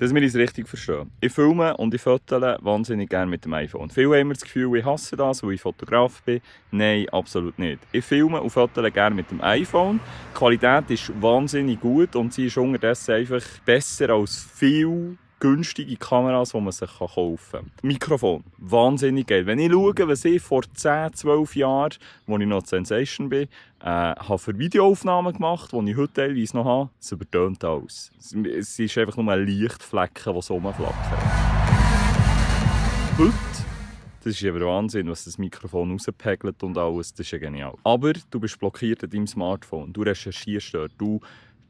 Dass wir uns richtig verstehen. Ich filme und ich fotografiere wahnsinnig gerne mit dem iPhone. Viele haben das Gefühl, ich hasse das, weil ich Fotograf bin. Nein, absolut nicht. Ich filme und fotografiere gerne mit dem iPhone. Die Qualität ist wahnsinnig gut und sie ist unterdessen einfach besser als viel günstige Kameras, die man sich kaufen kann. Mikrofon, wahnsinnig geil. Wenn ich schaue, was ich vor 10, 12 Jahren, als ich noch Sensation bin, habe für Videoaufnahmen gemacht, die ich heute teilweise noch habe, es übertönt alles. Es ist einfach nur ein Lichtflecken, die so rumflackern. Heute, das ist aber Wahnsinn, was das Mikrofon rauspegelt und alles, das ist ja genial. Aber du bist blockiert an deinem Smartphone, du recherchierst dort, du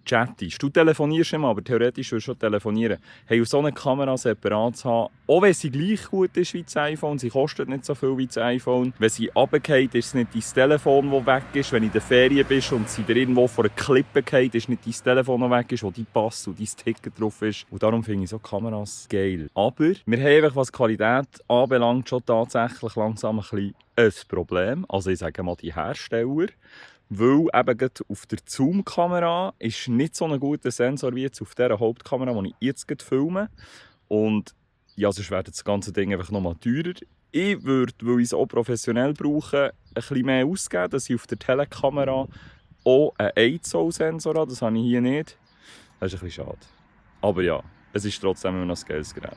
chattest, du telefonierst immer, aber theoretisch würdest du schon telefonieren. Hey, so eine Kamera separat zu haben, auch wenn sie gleich gut ist wie das iPhone, sie kostet nicht so viel wie das iPhone. Wenn sie runterfällt, ist es nicht dein Telefon, das weg ist. Wenn du in der Ferien bist und sie dir irgendwo vor einer Klippe fällt, ist nicht dein Telefon, das weg ist, wo dein Pass und dein Ticket drauf ist. Und darum finde ich so Kameras geil. Aber wir haben einfach, was die Qualität anbelangt, schon tatsächlich langsam ein bisschen ein Problem. Also ich sage mal die Hersteller. Weil eben gerade auf der Zoom-Kamera ist nicht so ein guter Sensor wie jetzt auf dieser Hauptkamera, die ich jetzt gerade filme. Und ja, sonst wird das ganze Ding einfach nochmal teurer. Ich würde, weil ich es auch professionell brauche, ein bisschen mehr ausgeben, dass ich auf der Telekamera auch einen 8-Zoll-Sensor habe. Das habe ich hier nicht. Das ist ein bisschen schade. Aber ja, es ist trotzdem immer noch ein geiles Gerät.